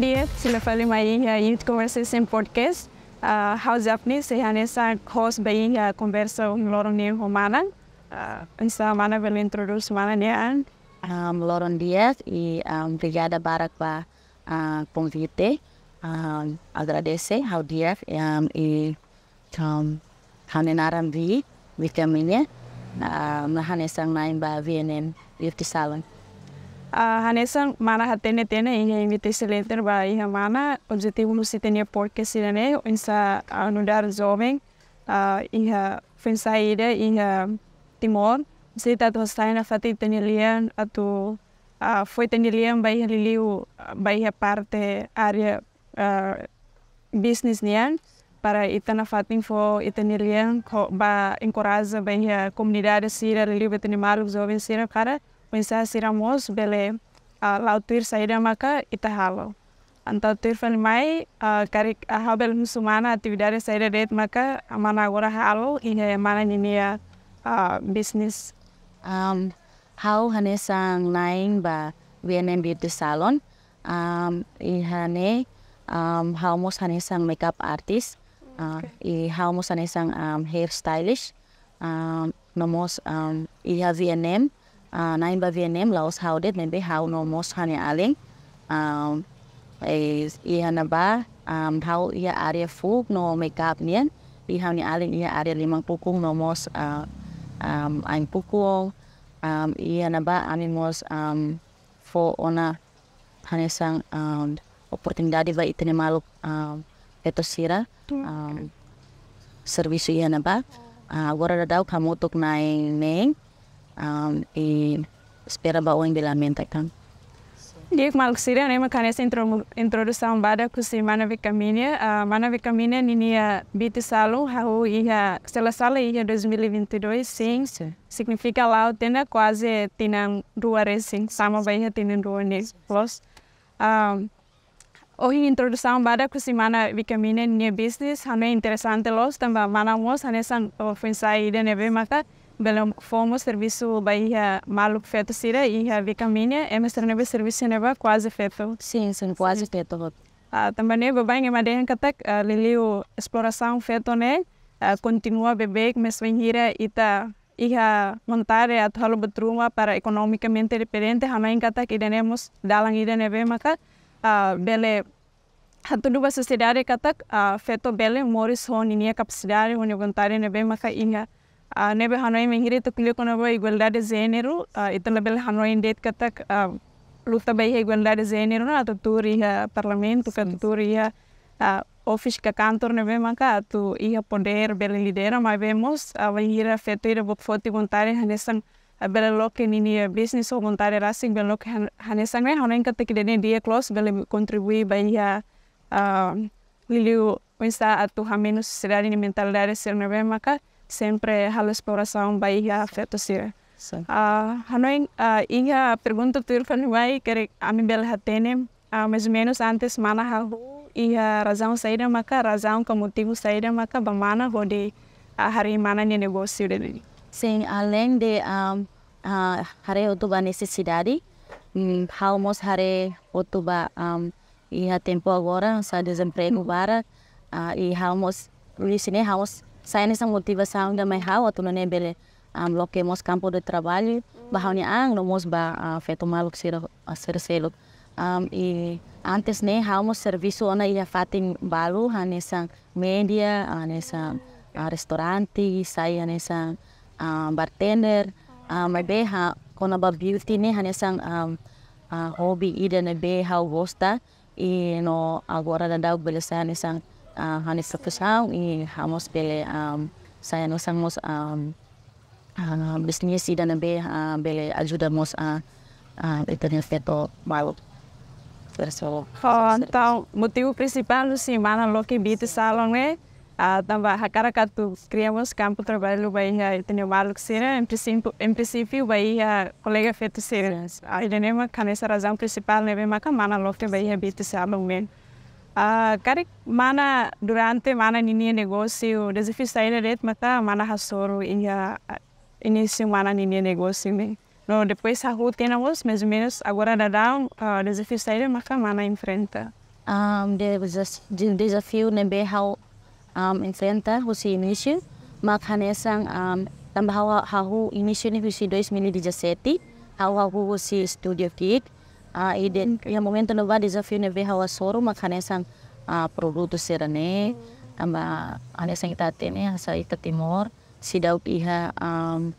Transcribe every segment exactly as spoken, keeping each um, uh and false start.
Di'ak, sila fali mai iha Youth Conversation Podcast. Ah, ha'u Japni, sei hanesan host ba iha konversa ohin loron ne'e ho mana. Ah, oinsá mana bele introdús mana nian? Um, loron di'ak i, um, obrigada barak ba, ah, konvite. Um, agradese, ha'u di'ak, um, i, um, ha'u-nia naran Vi, Vi Camenia, ah, no hanesan na'in ba V N M Beauty Salon. Ah, hanesan mana hatene tiha ona iha invitation letter ba iha mana, objetivu husi ita-nia podcast ida-ne'e, oinsá, ah, nu'udar joven, ah, iha foin-sa'e ida iha Timor, sei atu hasa'e nafatin ita-nia lian atu, ah, fó ita-nia lian ba iha liuliu, ah, ba iha parte área, ah, bisnis nian, para ita nafatin fó ita-nia lian ho ba enkoraja ba iha komunidade sira, liuliu ba ita-nia maluk joven sira para oinsá sira mós bele, ah, la'o tuir saida maka ita halo. Entaun tuir fali mai, ah, karik, ah, ha'u bele husu mana atividade saida de'it maka mana agora halo iha mana ninia, ah, bisnis. Um, ha'u hanesan na'in ba V N M Beauty Salon. Um, iha ne'e, um, ha'u mós hanesan makeup artist. Ah, Oke. I ha'u mós hanesan, um, hair stylist. Um, no mós, um, iha V N M, ah, na'in ba V N M la'ós ha'u de'it, ne'ebé ha'u no mós ha'u-nia alin. Um, eh, iha ne'ebá, um, ha'u iha área fuuk no makeup nian. I ha'u-nia alin iha área liman-kukun no mós, ah, um, ain-kukun. Um, iha ne'ebá ami mós, um, fó ona hanesan, um, oportunidade ba ita-nia maluk, um, feto sira, um, servisu iha ne'ebá. Ah, agora daudaun hamutuk na'in neen, um, i espera ba oin bele aumenta tan. Di'ak maluk sira, ne'e mak hanesan intro-, introdusaun badak husi mana Vi Camenia. Ah, mana Vi Camenia ninia beauty salon hahú iha, se la sala iha dois mil e vinte e dois, sin. Sin. Signifika la'o tiha ona kuaze tinan rua resin, sama ba iha tinan rua ne'e. Loos, ah, ohin introdusaun badak husi mana Vi Camenia nia bisnis, hanoin interesante loos, tanba mana mós hanesan, oh, foin-sa'e ida ne'ebé maka bele fó mós servisu ba iha maluk feto sira iha Vi Camenia, ema sira ne'ebé servisu ne'ebá kuaze feto. Sin, sin, kuaze feto hotu. Ah, tanba ne'e baibain ema dehan katak, ah, liuliu esplorasaun feto ne'e, ah, kontinua beibeik, mais bainhira ita iha vontade atu halo buat ruma para ekonomikamente independente, hanoin katak ida-ne'e mós dalan ida ne'ebé maka, ah, bele hatudu ba sosiedade katak, ah, feto bele moris ho ninia kapasidade, ho nia vontade ne'ebé maka iha. Ah, ne'ebé hanoin bainhira ita ko'alia kona-ba igualdade jéneru, ah, ita labele hanoin de'it katak, ah, luta ba iha igualdade jéneru ne'e atu tuur iha parlamentu, ka atu tuur iha, ah, office ka kantor ne'ebé maka atu iha podér bele lidera, maibé mós, ah, bainhira feto ida book foti vontade hanesan, ah, bele loke ninia bisnis ho vontade rasik bele loke han-, hanesan ne'e, hanoin katak ida-ne'e di'ak loos bele kontribui ba iha, ah, liuliu oinsá atu hamenus sosiedade nia mentalidade sira ne'ebé maka sempre halo esplorasaun ba iha feto sira. Sin. Ah, hanoin, ah, iha pergunta tuir fali mai, karik ami bele hatene, ah, mais ou menus antes mana hahú, iha razaun saida maka, razaun ka motivu saida maka ba mana hodi, ah, harii mana nia negósiu ida-ne'e. Sin, além de, um, ah, haree hotu ba nesesidade, mm, ha'u mós haree hotu ba, um, iha tempu agora, sa'e dezempregu barak, ah, i ha'u mós, liuhusi ne'e ha'u mós, sa'e hanesan motivasaun ida mai ha'u atu nune'e bele, um, loke mós kampu de traballu ba ha'u-nia an, no mós ba, ah, feto maluk sira, ah, sira seluk. Um, i antes ne'e ha'u mós servisu ona iha fatin balu, hanesan média, hanesan, ah, restaurante, sai hanesan, ah, bartender, ah, maibé ha'u kona-ba beauty ne'e hanesan, um, ah, hobi ida ne'ebé ha'u gosta, i no agora daudaun bele sai hanesan, ah, ha'u-nia profisaun, i ha'u mós bele, um, sai hanesan mós, um, ah, bisnis ida ne'ebé, ah, bele ajuda mós, ah, ah, ita-nia feto maluk. Terus, oh, entaun motivu prinsipál husi mana loke beauty salon ne'e, ah, tanba hakarak atu kria mós kampu traballu ba iha ita-nia maluk sira, em princípio, em princípio ba iha kolega feto sira. Sin. Ah, ida-ne'e mak hanesan razaun prinsipál ne'ebé maka mana loke ba iha beauty salon ne'e. Ah, karik mana durante mana ninia negósiu, dezafiu saida de'it maka mana hasoru iha, ah, inísiu mana ninia negósiu ne'e. No depois hahú tiha ona mós, mais ou menus agora daudaun, ah, dezafiu saida maka mana enfrenta. Um, de-, deza-, de-, dezafiu ne'ebé ha'u, um, enfrenta husi inísiu, mak hanesan, um, tanba ha'u, ha'u inísiu ne'e husi dois mil e dezassete, ha'u, ha'u husi Studio Kick. Ah, i de-, iha momentu ne'ebá dezafiu ne'ebé ha'u hasoru mak hanesan, ah, produtu sira-ne'e, tanba hanesan ita hatene, hanesan ita Timor seidauk iha, um,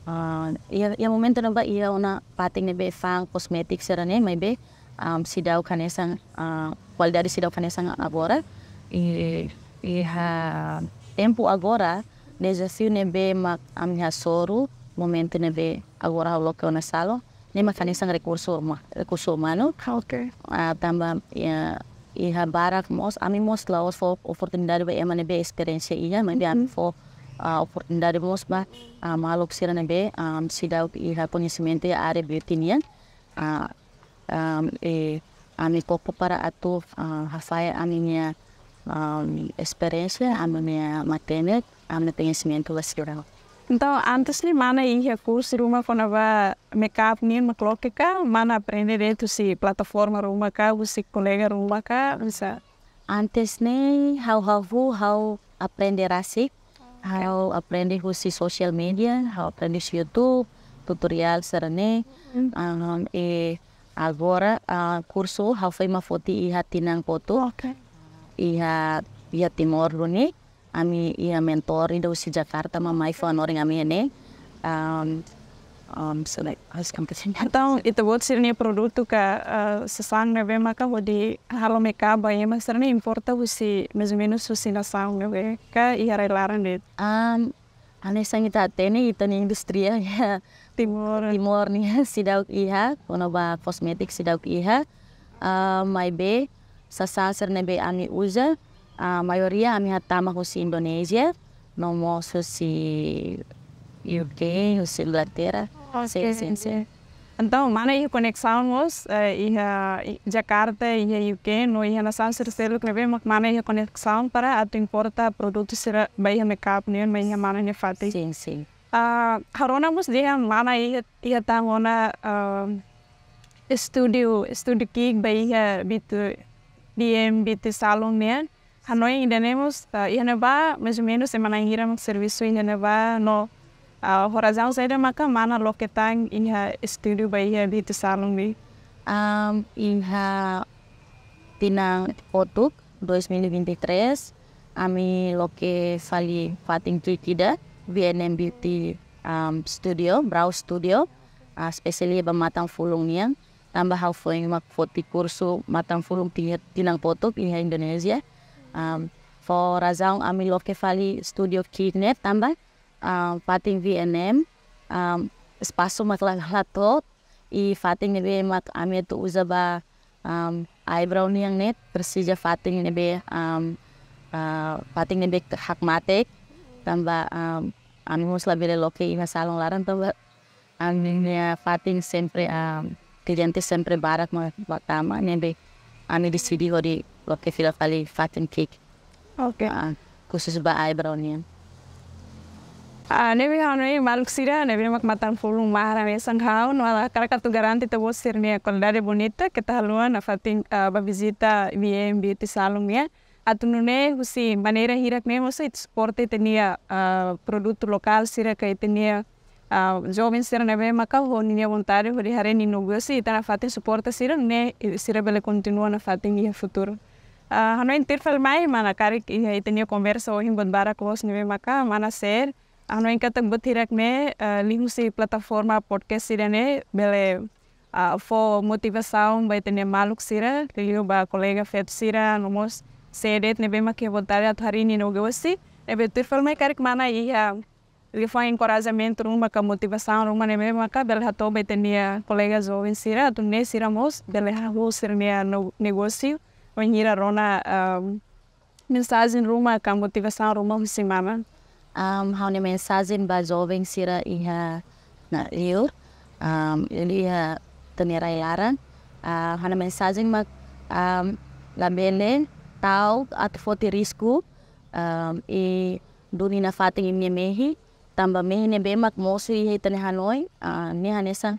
ah, iha, iha momentu ne'ebá iha ona fatin ne'ebé fa'an kosmétiku sira-ne'e, maibé, um, seidauk hanesan, ah, kualidade seidauk hanesan agora. I, iha tempu agora, dezafiu ne'ebé mak ami hasoru, momentu ne'ebé agora ha'u loke ona salon, ne'e mak hanesan rekursu uma-, rekursu umanu. Ah, oke. Ah, tanba, ya, iha barak mós, ami mós la'ós fó oportunidade ba ema ne'ebé esperiénsia iha, maibé ami, mhm, fó, ah, oportunidade mós ba, ah, maluk sira ne'ebé, ah, seidauk iha koñesimentu iha área beauty nian. Ah, ah, i ami koko para atu, ah, hafahe ami-nia, ah, esperiénsia, ami-nia matenek, ami-nia koñesimentu ba sira. Entaun, antes ne'e mana iha kursu ruma kona-ba makeup nian mak loke ka, mana aprende de'it husi plataforma ruma ka, husi kolega ruma ka, bisa? Antes ne'e, ha'u, ha'u, ha'u aprende rasik. Oke. Ha'u aprende husi social media, ha'u aprende husi YouTube, tutorial sira-ne'e. Hmm. Ah, i agora, ah, kursu ha'u foin mak foti iha tinan kotuk. Oke. Iha, iha Timor duni. Ami iha mentor ida husi Jakarta mak mai fó hanorin ami iha ne'e. Um, um, so like, how's competition? Entaun, ita-boot sira-nia produtu ka, eh, sasán ne'ebé maka hodi halo makeup ba ema sira-ne'e importa husi, mais ou menos husi nasaun ne'ebé ka iha rai-laran de'it? Um, hanesan ita hatene, ita-nia indústria iha Timor. Timor nian seidauk iha, kona-ba kosmétiku seidauk iha. Ah, maibé, sasán sira ne'ebé ami uza, ah, maioria ami hatama husi Indonézia, no mós husi U K, husi Inglaterra. Oke, sin, sin, sin. Oke. Entaun, mana iha koneksaun mós, eh, iha i-, Jakarta, iha U K, no iha nasaun sira seluk ne'ebé mak mana iha koneksaun para atu importa produtu sira ba iha makeup nian, ba iha mana nia fatin. Sin, sin. Ah, ha'u rona mós dehan mana iha, iha tan ona, ah, estúdiu, Studio Kick ba iha beauty, B M Beauty Salon nian. Hanoin ida-ne'e mós, ah, iha ne'ebá, mais ou menos, ema na'in hira mak servisu iha ne'ebá, no, ah, ho razaun saida maka mana loke tan iha estúdiu ba iha beauty salon ne'e? Am, iha tinan kotuk, dois mil e vinte e três, ami loke fali fatin ki'ik ida, V N M Beauty, am, Studio, Brow Studio, ah, espesiál ba matan-fulun nian. Tanba ha'u foin mak foti kursu matan-fulun ti-, tinan kotuk iha Indonézia. Am, fó razaun ami loke fali Studio Kick ne'e tanba, am, fatin V N M, am, espasu mak la, la to'o, i fatin ne'ebé mak ami atu uza ba, am, eyebrow nian ne'e presiza fatin ne'ebé, am, ah, fatin ne'ebé hakmatek, tanba, am, ami mós labele loke iha salon laran tanba ami-nia fatin sempre, ah, kliente sempre barak mak, mak tama, ne'ebé ami deside hodi loke fila fali fatin ki'ik. Oke. Ah, khusus ba eyebrow nian. Ah, ne'ebé ha'u hanoin maluk sira, ne'ebé mak matan-fulun mahar hanesan ha'u, no hakarak atu garante ita-boot sira-nia kualidade bonita, keta haluha nafatin, ah, bá vizita V M Beauty Salon nian. Atu nune'e husi maneira hirak ne'e mós ita suporta ita-nia, ah, produtu lokál sira ka ita-nia, ah, joven sira ne'ebé maka ho ninia vontade hodi haree nia negósiu, ita nafatin suporta sira ne'e, sira bele kontinua nafatin iha futuru. Ah, hanoin tuir fali mai mana karik iha ita-nia konversa ohin buat barak loos ne'ebé maka mana share. Hanoin katak buat hirak ne'e, ah, liuhusi plataforma podcast ida-ne'e bele, ah, fó motivasaun ba ita-nia maluk sira, liuliu ba kolega feto sira, no mós sé de'it ne'ebé mak iha vontade atu harii nia negósiu, ne'ebé tuir fali mai karik mana iha liafuan enkorajamentu ruma ka motivasaun ruma ne'ebé maka bele hato'o ba ita-nia kolega joven sira, atu nune'e sira mós bele hahú sira-nia no-, negósiu, wainhira rona, ah, mensajen ruma ka motivasaun ruma husi mana? Am, ha'u-nia mensajen ba joven sira iha ne'e liu, am, iha ita-nia rai-laran. Ah, ha'u-nia mensajen mak, am, labele ta'uk atu foti risku, am, i duni nafatin imi-nia mehi, tanba mehi ne'ebé mak mosu iha ita-nia hanoin, ah, ne'e hanesan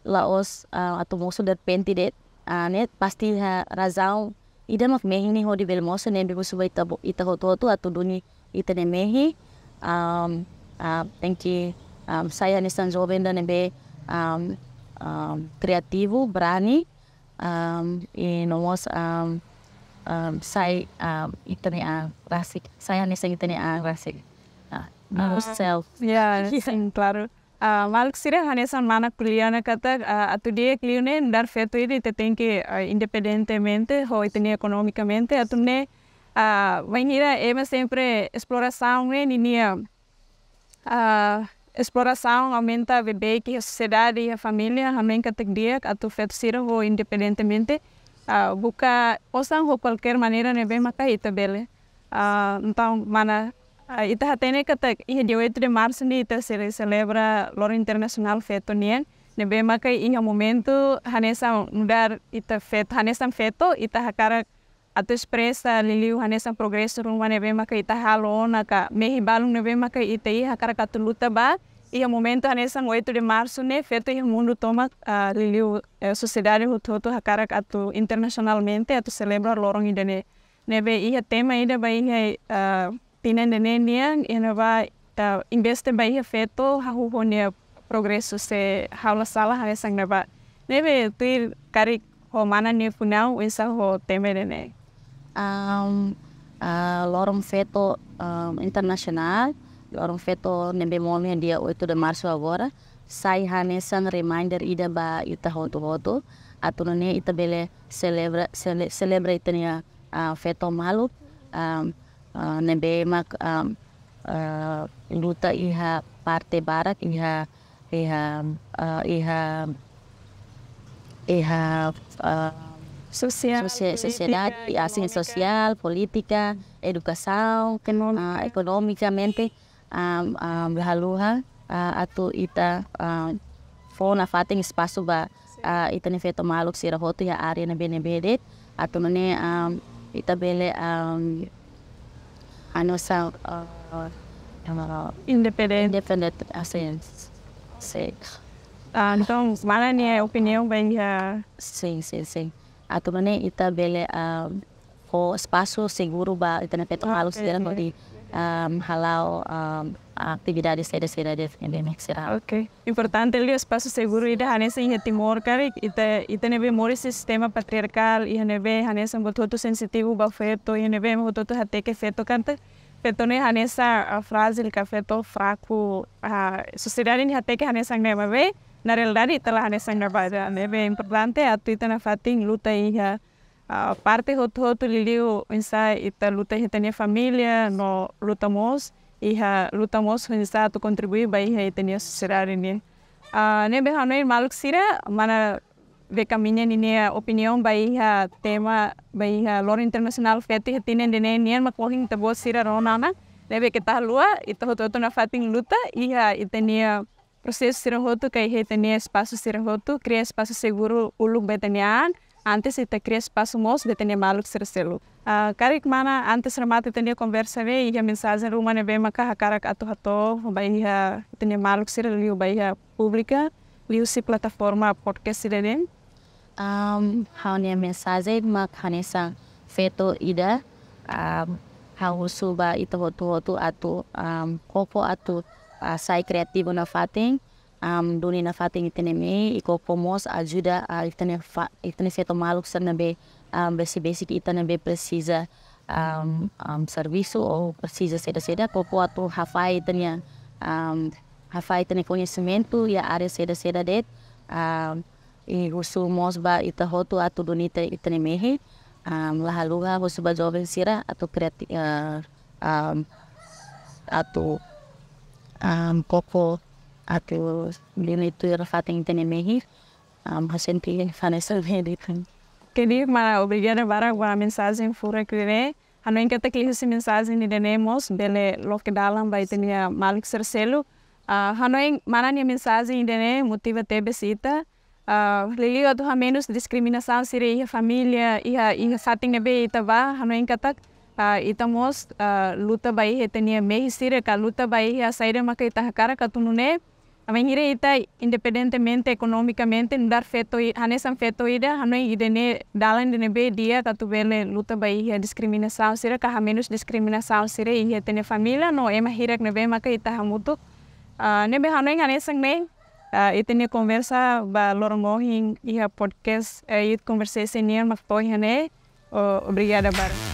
la'ós, ah, atu mosu derrepente de'it, ah, ne'e pasti iha razaun ida mak mehi ne'e hodi bele mosu ne'ebé husu ba ita bo-, ita hotu-hotu atu duni ita-nia mehi, um, uh, tenke, um, sai hanesan joven ida ne'ebé, um, um, kreativu, brani, um, i no mós, um, um, sai, um, ita-nia an rasik, sai hanesan ita-nia an rasik. Ah, no self. Ya, sin, klaru. Ah, maluk sira, hanesan mana ko'alia ona katak, ah, atu di'ak liu ne'e, nu'udar feto ida ita tenke, ah, independentemente ho ita-nia ekonomikamente, atu nune'e, ah, bainhira ema sempre esplorasaun ne'e ninia, ah, esplorasaun aumenta beibeik iha sosiedade, iha família, hanoin katak di'ak atu feto sira ho independentemente, ah, buka osan ho kualkér maneira ne'ebé maka ita bele. Ah, entaun, mana, ah, ita hatene katak iha dia oito de março ne'e ita sele-, selebra Loron Internasionál Feto nian, ne'ebé maka iha momentu hanesan nu'udar ita feto, hanesan feto, ita hakarak atu espresa liuliu hanesan progresu ruma ne'ebé maka ita halo ona ka mehi balun ne'ebé maka ita iha hakarak atu luta ba. Iha momentu hanesan oito de março ne'e, feto iha mundu tomak, ah, liuliu, eh, sosiedade hotu-hotu hakarak atu internasionalmente atu selebra loron ida-ne'e. Ne'ebé iha tema ida ba iha, ah, tinan ida-ne'e nian, iha ne'ebá ita investe ba iha feto, hahú ho nia progresu, se ha'u la sala hanesan ne'ebá. Ne'ebé tuir karik ho mana nia opiniaun oinsá ho tema ida-ne'e. Um, ah, Loron Feto, um, Internasionál, Loron Feto ne'ebé monu iha dia oito de março agora, sai hanesan reminder ida ba ita hotu-hotu, atu nune'e ita bele selebra, sele-, selebra ita-nia, ah, feto maluk, um, ah, ne'ebé mak, um, ah, luta iha parte barak, iha, iha, ah, iha, iha, ah, Sosiál, sosie-, polítika, sosiedade, asin ekonomika. Sosiál, polítika, edukasaun, Ekonomika. Ah, ekonomikamente, um, um, la haluha, ah, atu ita, ah, fó nafatin espasu ba, ah, ita-nia feto maluk sira hotu iha área ne'ebé-ne'ebé de'it, atu nune'e, um, ita bele, um, hanesan, ah, ah, Independente. Independente, asin, sin. Ah, entaun, mana nia opiniaun ba iha? Sin, sin, sin. Atu nune'e ita bele, um, fó espasu seguru ba ita-nia feto maluk sira, oke, hodi, um, hala'o, um, atividade saida-saida de'it ne'ebé mak sira. Oke. Importante liu espasu seguru ida hanesan iha Timor karik, ita, ita ne'ebé moris iha sistema patriarkál, iha ne'ebé hanesan buat hotu sensitivu ba feto, iha ne'ebé ema hotu-hotu hateke feto katak feto ne'e hanesan, ah, frázil ka feto fraku, ah, sosiedade ne'e hateke hanesan ne'e maibé, na realidade ita la hanesan ne'ebá ida. Ne'ebé importante atu ita nafatin luta iha, ah, parte hotu-hotu liuliu oinsá ita luta iha ita-nia família, no luta mós, iha luta mós oinsá atu kontribui ba iha ita-nia sosiedade nian. Ah, ne'ebé hanoin maluk sira, mana Vecamiña ninia opiniaun ba iha tema, ba iha Loron Internasionál Feto iha tinan ida-ne'e nian mak ohin ita-boot sira rona ona, ne'ebé keta haluha, ita hotu-hotu nafatin luta, iha ita-nia prosesu sira hotu, ka iha ita-nia espasu sira hotu, kria espasu seguru uluk ba ita-nia an, antes ita kria espasu mós ba ita-nia maluk sira seluk. Ah, karik mana, antes remata ita-nia konversa ne'e, iha mensajen ruma ne'ebé maka hakarak atu hato'o ba iha ita-nia maluk sira liu ba iha públiku, liuhusi plataforma podcast ida-ne'e? Um, ha'u-nia mensajen mak hanesan feto ida, um, ha'u husu ba ita hotu-hotu atu, um, koko atu, ah, sai kreativu nafatin, um, duni nafatin ita-nia mehi, i koko mós ajuda, ah, ita-nia fa-, ita-nia feto maluk sira ne'ebé, um, besik-besik ita ne'ebé presiza, um, um, servisu ou presiza saida-saida, koko atu hafahe ita-nia, um, hafahe ita-nia koñesimentu iha área saida-saida de'it, um, i husu mós ba ita hotu atu duni ita, ita-nia mehi, um, la haluha, husu ba joven sira atu kreati-, eh, um, atu, um, koko atu duni tuir fatin ita-nia mehi, um, ha'u sente hanesan ne'e de'it. Oke, di'ak, mana obrigada barak ba mensajen furak ida-ne'e. Hanoin katak liuhusi mensajen ida-ne'e mós bele loke dalan ba ita-nia maluk sira seluk. Ah, hanoin mana nia mensajen ida-ne'e motiva tebes ita. Ah, liuliu atu hamenus diskriminasaun sira iha família, iha, iha fatin ne'ebé ita bá, hanoin katak, ah, ita mós, ah, luta ba iha ita-nia mehi sira, ka luta ba iha saida maka ita hakarak atu nune'e, Bainhira ita independentemente ekonomikamente, nu'udar feto i-, hanesan feto ida, hanoin ida-ne'e dalan ida ne'ebé di'ak atu bele luta ba iha diskriminasaun sira ka hamenus diskriminasaun sira iha ita-nia família no ema hirak ne'ebé maka ita hamutuk. Ah, ne'ebé hanoin hanesan ne'e, ah, ita-nia konversa ba loron ohin iha podcast, eh, Youth Conversation nian mak to'o iha ne'e. Oh, obrigada barak.